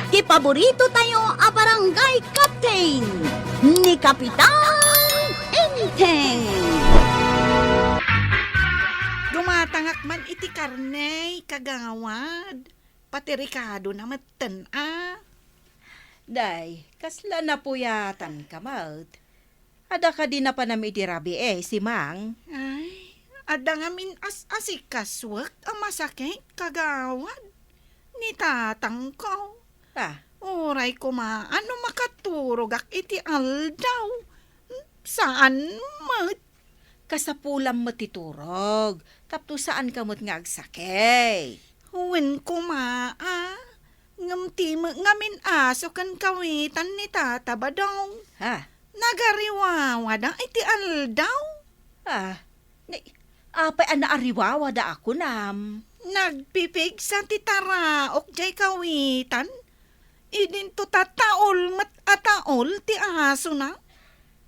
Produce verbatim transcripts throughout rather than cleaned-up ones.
Ti paborito tayo a barangay captain, ni Kapitan Enteng. Dumatangak man iti karne, kagawad. Pati rekado na metten, a. Day, kasla napuyatan ka met. Adda kadi napanam iti rabii, Simang? Ay, adda ngamin as-asikasuek a masakit, kagawad. Ni tatangko. Ah. Uray koma no makaturogak iti aldaw. Saan met. Kasapulam met ti turog, tapno saanka met nga agsakit. Wen koma, a. Ngem ti me-, ngamin aso ken kawitan ni Tata Badong. Ha? Nagariwawada iti aldaw. Ah, ni, apay a naariwawada a kunam? Nagpipigsa ti taraok jay kawitan. Idinto ta taol met a taol ti asona.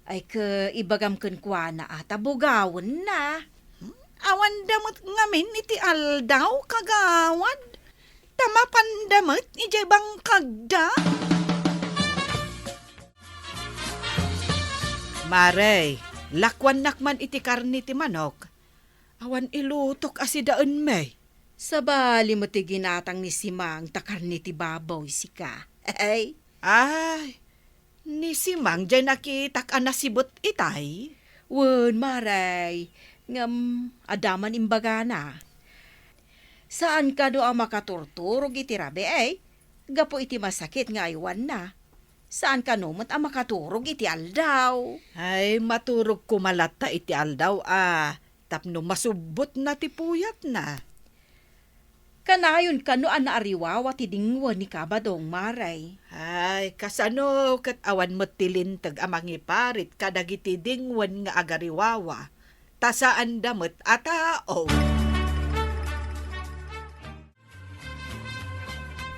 Ay, ke, ibagam kenkuana a ta bugawenna. Awanda met ngamin iti aldaw, kagawad. Ta mapanda met idiay bangkagda. Mare, lakuannak man iti karne ti manok. Awan ilutok a sidaenmi. Sabali met ti ginatang ni Simang ta karne ti baboy, sika. Ay. Ay, ni Simang jay nakitak a nasibet itay? Wen, Mare, ngem adda man imbagana. Saan kano a makaturturog iti rabii, gapu iti masakit nga aywanna. Saan kano met a makaturog iti aldaw. Ay, maturog koma latta iti aldaw, a. Tapno masubbotna ti puyatna. Kanayon kano a naariwawa ti dingwen ni Kabadong, Mare. Ay, kasano ket awan met ti linteg a mangiparit kadagiti dingwen nga agariwawa, ta saanda met a tao.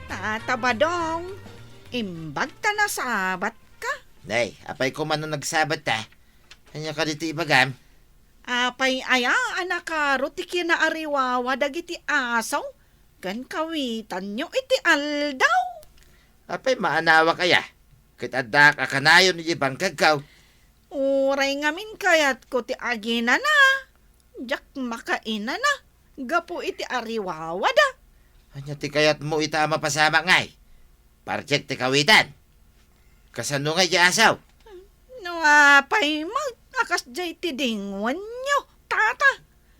Tata Badong, imbag ta nasabatka? Nay, apay koma no nagsabat ta? Ania kadi ti ibagam? Apay aya a nakaro ti kinaariwawa dagiti aso ken kawitanyo iti aldaw? Apay maanawak aya? Ket addaak a kanayon iti bangkagko. Uray ngamin kayatko ti aginana. Diak makainana gapu iti ariwawada. Ania ti kayatmo ita a mapasamak ngay? Partek ti kawitan. Kasano ngay ti asaw? No apay met a kasdiay ti dingwenyo, tata.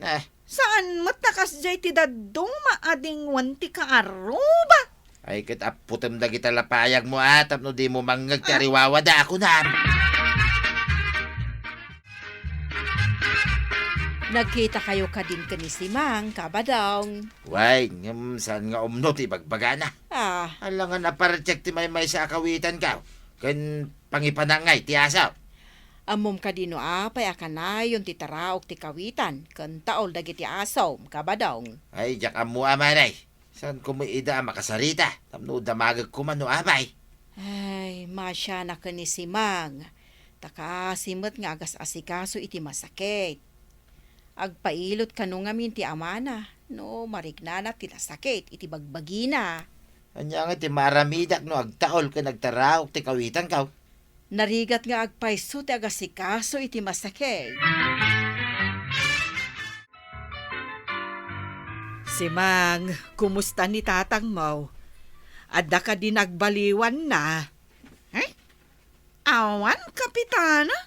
Eh. Saan met a kasdiay ti dadduma a dingwen ti kaarruba? Ay, ket apputem dagita lapayagmo a tapno dimo mangngeg ti ariwawada a kunam. Nagkitakayo kadin ken ni Simang, Kabadong? Way, ngem saan nga umno ti ibagbagana? Ah. Alangan a partek ti maymaysa a kawitanko ken pangipanak ngay ti asaw. Ammom kadi no apay a kanayon ti taraok ti kawitan ken taol dagiti asom, Kabadong? Ay, diak ammo, Mare. Saan koma ida a makasarita tapno damagek koma no apay? Ay, masianak ken ni Simang. Ta kaasi met nga agas-asikaso iti masakit. Agpailot kano ngamin ti amana no mariknana ti nasakit iti bagbagina. Ania nga ti maaramidak no agtaol ken agtaraok ti kawitanko? Narigat nga agpayso ti agasikaso iti masakit. Simang, kumusta ni tatangmo? Adda kadi nagbaliwanna? Eh? Awan, Kapitana.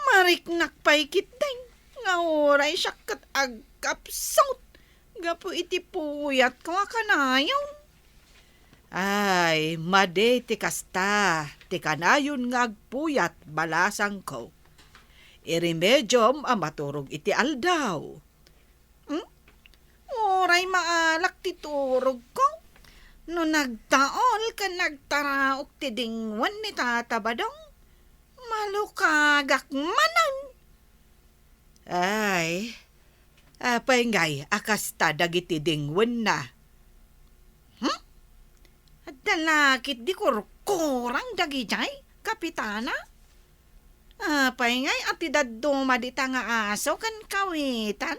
Mariknak pay ketdi nga uray siak ket agkapsut gapu iti puyatko a kanayon. Ay, madi ti kasta, ti kanayon nga agpuyat, balasangko. Iremediom a maturog iti aldaw. Hmm? Uray maalak ti turogko. No nagtaol ken nagtaraok ti dingwen ni Tata Badong, malukagak manen. Ay, apay ngay a kasta dagiti dingwenna? Hmm? Adda la ketdi kurkurang dagidiay, Kapitana? Apay ngay a ti dadduma dita nga aso ken kawitan?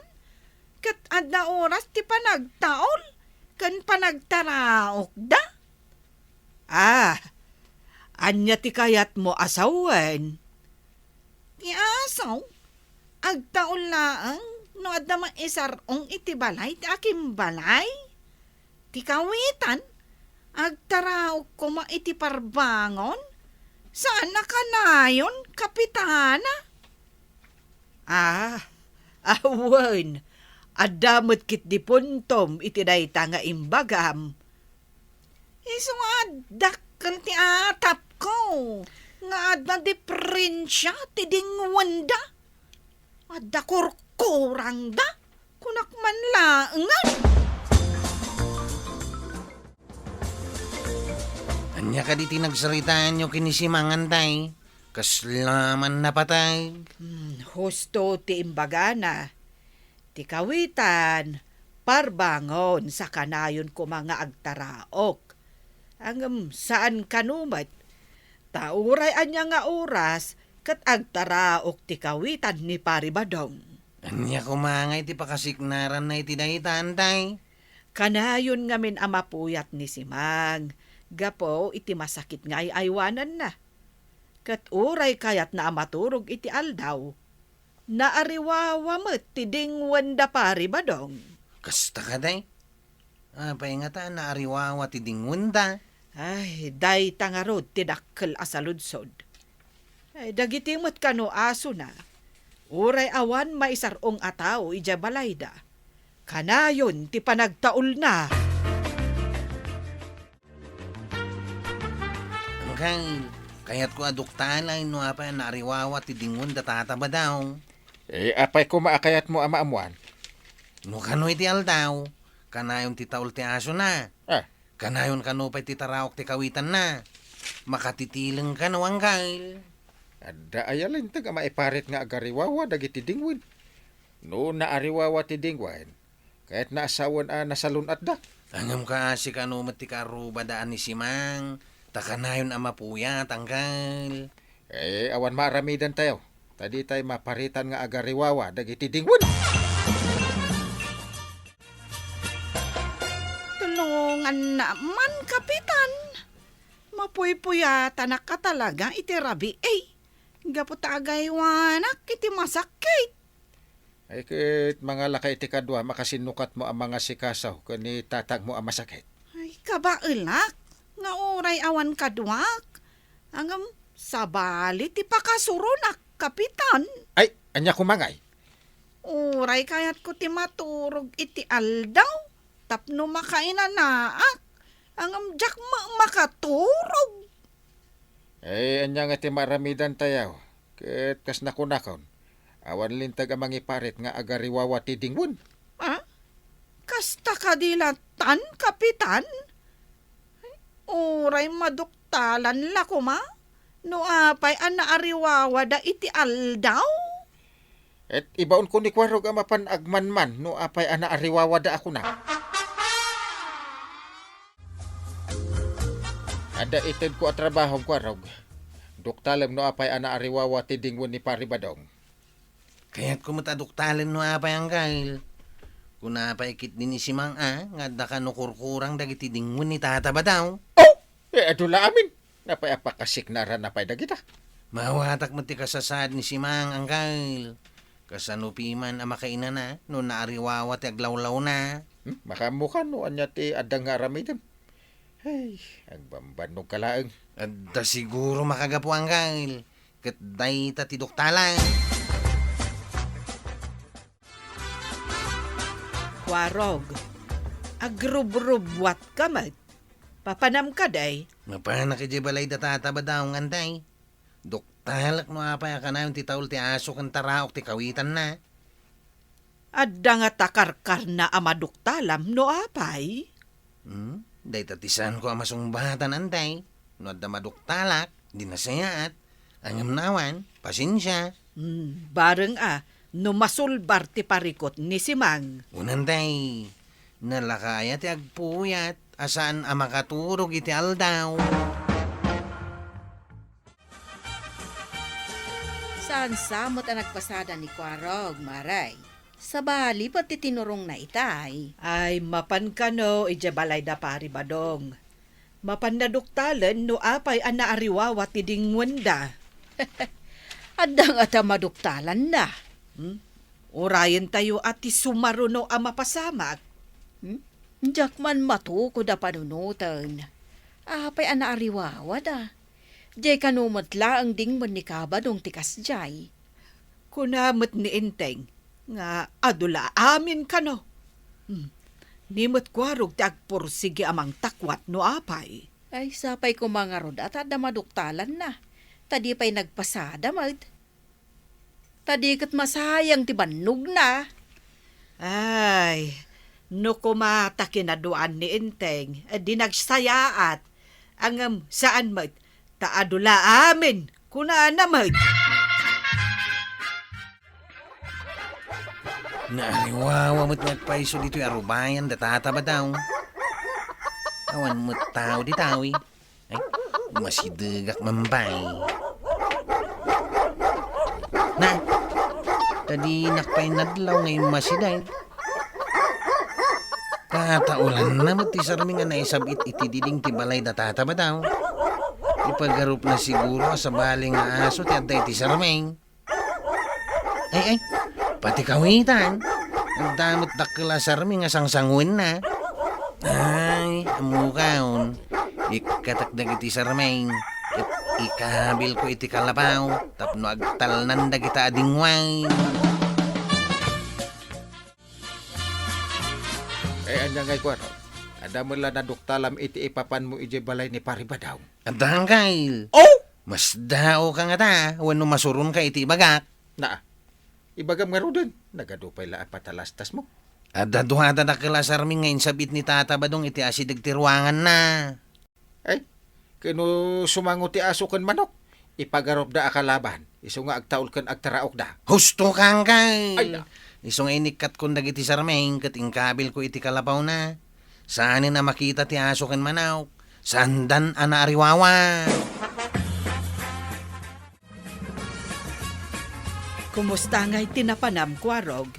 Ket adda oras ti panagtaol ken panagtaraokda? Ah, ania ti kayatmo a sawen? Ti aso, agtaul laeng no adda maisar-ong iti balay ti akimbalay. Ti kawitan, agtaraok koma iti parbangon, saan a kanayon, Kapitana. Ah, awen, adda met ketdi puntom iti dayta nga imbagam. Isu nga adda ken ti atapko nga adda diferensia ti dingwenda. Adda kurkurangda, kunak man laengen. Ania kadi ti nagsaritaanyo ken ni Simang, Antay? Kasla man napateg? Hmm, husto ti imbagana. Ti kawitan, parbangon sa kanayon koma nga agtaraok. Ngem saan kano met, ta uray ania nga oras ket agtaraok ti kawitan ni Pari Badong. Ania koma ngay ti pakasiknaranna iti dayta, Antay? Kanayon ngamin a mapuyat ni Simang gapu iti masakit nga ay-aywananna. Ket uray kayatna a maturog iti aldaw, naariwawa met ti dingwen da Pari Badong. Kasta kadi? Apay ngata naariwawa ti dingwen da? Ay, dayta ngarud ti dakkel a saludsod. Ay, dagiti met kano asona, uray awan maisar-ong a tao idiay balayda, kanayon ti panagtaulna. Angkel, kayatko a duktalen no apay a naariwawa ti dingwen da Tata Badong. Eh, apay koma a kayatmo a maammuan? No kano iti aldaw, kanayon ti taul ti asona. Ah. Kanayon kano pay ti taraok ti kawitanna. Makatitileng kano, Angkel. Adda aya linteg a maiparit nga agariwawa dagiti dingwen? No naariwawa ti dingwen, kayatna a sawen a nasalun-atda. Ngem kaasi kano met ti kaarrubada a ni Simang, ta kanayon a mapuyat, Angkel. Eh, awan maaramidantayo, ta ditay maparitan nga agariwawa dagiti dingwen. Tulonganna man, Kapitan. Mapuypuyatanak a talaga iti rabii, gapu ta agaywanak iti masakit. Ay ket, mangalaka iti kadua, makasinnukatmo a mangasikaso ken ni tatangmo a masakit. Ay, kabaelak nga uray awan kaduak. Ngem sabali ti pakasuronak, Kapitan. Ay, ania koma ngay? Uray kayatko ti maturog iti aldaw tapno makainanaak. Ngem diak ma-, makaturog. Eh, ania nga ti maaramidantayo? Ket kas nakunakon, awan linteg a mangiparit nga agariwawa ti dingwen. Ah? Kasta kadi latan, Kapitan? Uray maduktalan la koma no apay a naariwawada iti aldaw? Et ibaonko ni Kuarog a mapan agmanman no apay a naariwawada a kuna. Adda itedko a trabahom, Kuarog. Duktalem no apay a naariwawa ti dingwen ni Pari Badong. Kayatko met a duktalen no apay, Angkel. Kuna pay ketdi ni Simang a nga adda kano kurkurang dagiti dingwen ni Tata Badong. Oh! Eh, adu la amin. Napay a pakasiknaran na pay dagita? Mawatak met ti kasasaad ni Simang, Angkel. Kasano piman a makainana no naariwawa ti aglawlawna? Hmm? Makaammo ka no ania ti adda nga aramidem? Hey, agbambannog ka laeng. Adda siguro makagapu, Angkel. Ket dayta ti duktalan. Kuarog, agrubrubuat ka met. Papanam ka, day? Mapanak idiay balay da Tata Badong, Antay. Duktalek no apay a kanayon ti taul ti aso ken taraok ti kawitanna. Adda nga takarkarna a maduktalam no apay? Hmm? Dayta ti saanko a masungbatan, Antay. No adda maduktalak, di nasayaat. Ngem no awan, pasensia. Hmm, bareng a, no masulbar ti parikut ni Simang. Wen, Antay, nalaka aya ti agpuyat a saan a makaturog iti aldaw? Saan sa met a nagpasada ni Kuarog, Maray? Sabali pay ti tinurongna itay. Ay, mapan kano idiay balay da Pari Badong. Mapan naduktalen no apay a naariwawa ti dingwenda. Adda nga ta maduktalanna. Hmm? Urayentayo a ti sumaruno a mapasamak. Hmm? Diak man matukod a panunoten. Apay a naariwawada? Diay kano met laeng dingwen ni Kabadong ti kasdiay. Kuna met ni Enteng nga adu la amin kano. Hmm. Ni met Kuarog ti agpursigi a mangtakwat no apay. Ay, sapay koma ngarud a ta adda maduktalanna. Ta di pay nagpasada met. Ta di ket masayang ti bannogna. Ay, no koma ta kinaduaan ni Enteng, eh, di nagsayaat. Ngem saan met, ta adu la amin, kunana met. Naariwawa met nga agpayso ditoy arubayan da Tata Badaw. Awan met tao ditoy. Ay, masidegak man pay. Na, ta dinak pay nadlaw nga immasideg. Kataulanna met ti sarming a naisab-it iti diding ti balay da Tata Badaw. Ipagarupna siguro a sabali nga aso ti adda iti sarming. Ay, ay, pati kawitan. Adda met dakkel a sarming a sangsanguenna. Ay, ammokaon. Ikkatak dagiti sarming, ket ikabilko iti kalapaw tapno agtalnan dagita a dingwen. Ay, ania ngay, Kuarog? Adda met la naduktalam iti ipapanmo idiay balay ni Pari Badaw? Adda, Angkel. Oh! Masdaoka ngata, wenno masuronka iti ibagak. Naa, ibagam ngaruden, nagadu pay la a patalastasmo. Adda dua a dakkel a sarming nga insab-it ni Tata Badong iti asideg ti ruanganna. Ay, ket no sumango ti aso ken manok, ipagarupda a kalaban, isu nga agtaul ken agtaraokda. Husto, Angkel! Ay, na. Isu nga inikkatko dagiti sarming ket inkabilko iti kalapawna. Saanen a makita ti aso ken manok. Saandan a naariwawa. Kumusta ngay ti napanam, Kuarog?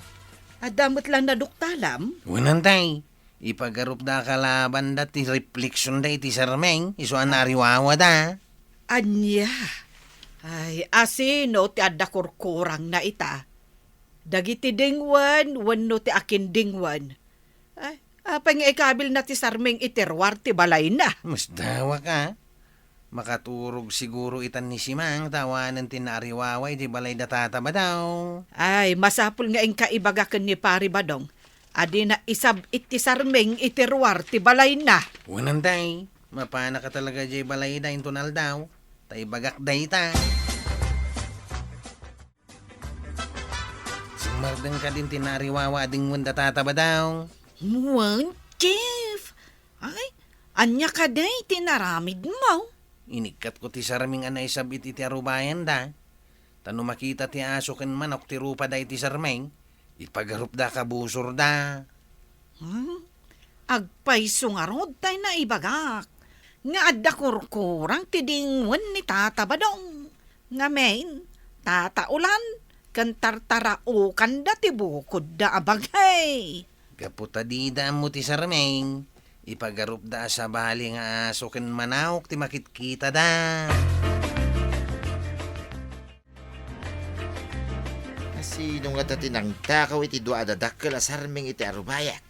Adda met la naduktalam? Wen, Antay. Ipagarupda a kalabanda ti refleksionda iti sarming, isu a naariwawada. Ania? Ay, asino ti adda kurkurangna ita? Dagiti dingwen wenno ti akin dingwen? Ay, apay nga ikabilna ti sarming iti ruar ti balayna? Masdawak a. Makaturog siguro itan ni Simang ta awanen ti naariwawa iti balay da Tata Badaw. Ay, masapul nga inka ibaga ken ni Pari Badong a dina isab-it ti sarming iti ruar ti balayna. Wen, Antay, mapanaka talaga diay balayda inton aldaw, ta ibagak dayta. Simmardeng kadin ti naariwawa a dingwen da Tata Badaw. Wen, Chief! Ay, ania kadi ti naramidmo? Inikkatko ti sarming a naisab-it iti arubayanda. Ta no makita ti aso ken manok ti rupada iti sarming, ipagarupda a kabusorda. Hmm? Agpayso ngarud tay naibagak nga adda kurkurang ti dingwen ni Tata Badong. Ngamin, tataulan ken tartaraokanda ti bukodda a bagay. Gapu ta dida ammo ti sarming, ipagarupda a sabali nga aso ken manok ti makitkitada. Asino ngata ti nangtakaw iti dua a dadakkel a sarming iti arubayak?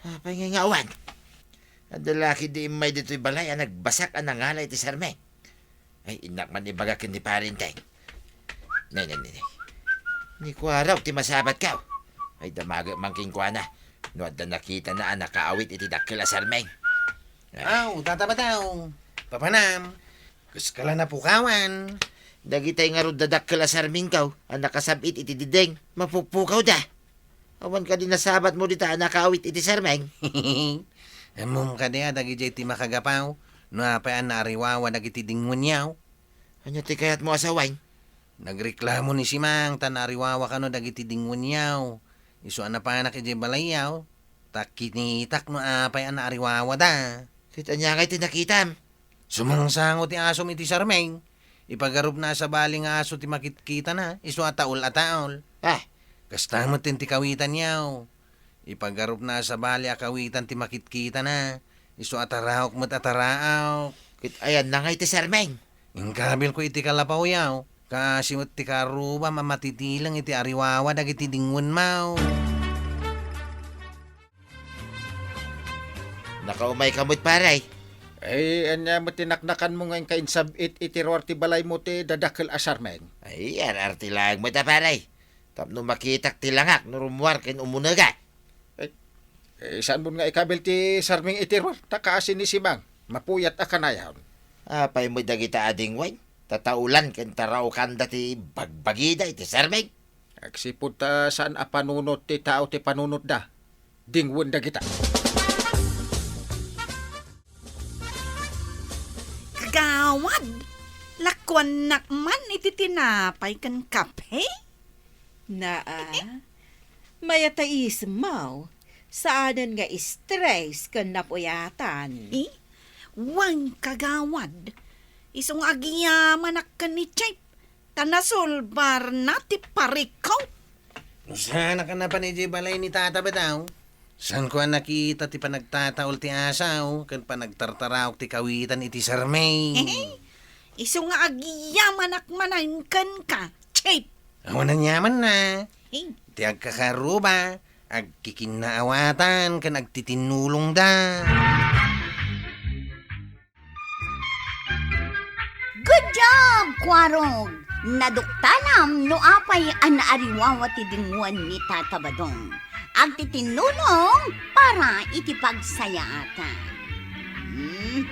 Apay ngay nga awan? Adda la ketdi immay ditoy balay a nagbasak a nangala iti sarming. Ay, innak man ibaga ken ni Pari Enteng. Nay, nay, nay, nay. Ni Kuarog ti masabatko. Ay, damagek man kenkuana no adda nakitana a nakaawit iti dakkel a sarming. Ay. Aw, Tata Badaw. Papanam. Kas ka la napukawan. Dagitay ngarud dadakkel a sarmingko a nakasab-it iti diding, mapupukawda. Awan kadi nasabatmo dita a nakaawit iti sarming? Ammom kadi a dagidiay ti makagapu no apay a naariwawa dagiti dingwenyo? Ania ti kayatmo a sawen? Nagreklamo ni Simang ta naariwawa kano dagiti dingwenyo. Isu a napanak idiay balayyo, ta kinitak no apay a naariwawada. Ket ania ngay ti nakitam? Sumangsango ti asom iti sarming. Ipagarupna a sabali nga aso ti makitkitana, isu a taol a taol. Ah. Kasta met ti kawitanyo. Ipagarupna a sabali a kawitan ti makitkitana, Isu a taraok met a taraok. Ket ayanna ngay ti sermeng? Inkabilko iti kalapaw yaw. Kaasi met ti karrubam a matitileng iti ariwawa dagiti dingwen maw. Nakaumayka met, pare. Ay, ania met ti naknakanmo nga inkainsab-it iti ruar ti balaymo ti dadakkel a sermeng? Ay, ar-arti laeng met a, pare. Tapno makitak ti langak no rummuar ken umunegak. Eh, eh, saan mo nga ikabil ti sermeng iti ruar? Ta kaasi ni Simang, mapuyat a kanayon. Apay met dagita a dingwen? Tataulan ken taraokanda ti bagbagida iti sermeng. Agsipud ta saan a panunot ti tao ti panunotda, dingwen dagita. Kagawad, lakuannak man iti tinapay ken kape? Naa, mayat a ismaw, saanen nga stress ken napuyatan. Eh? Wen, kagawad, isu nga agyamanak ken ni Chief, ta nasulbarna ti parikut. No saanak a napan idiay balay ni Tata Badong, saanko a nakita ti panagtataul ti asaw ken panagtartaraok ti kawitan iti sermeng. Isu nga agyamanak manen kenka, Chief. Awan aniamanna. Hey. Ti agkakarruba, agkikinnaawatan ken agtitinnulongda. Good job, Kuarog! Naduktalam no apay a naariwawa ti dingwen ni Tata Badong. Agtitinnulong para iti pagsayaatan. Mhm.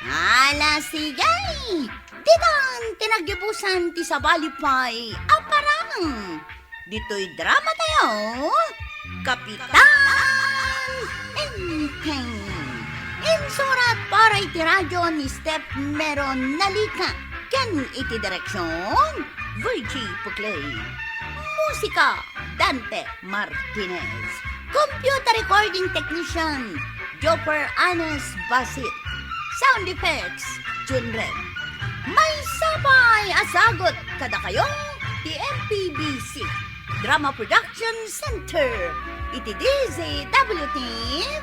Ala, sige! Ditan ti naggibusan ti sabali pay a parang. Ditoy drama tayo, Kapitan Enteng. Insurat para iti radyo ni Steph Meron Nalica ken iti direksyon, Virgie Puclay. Musika, Dante Martinez. Computer recording technician, Jopper Anas Basit. Sound effects, Jun Red. Maysa pay a sagut kadakayo ti M P B C Drama Production Center iti D Z W T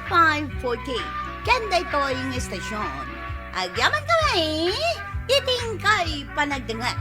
five forty. Ken daytoy nga estasyon, agyaman kami iti inkay panagdengngeg.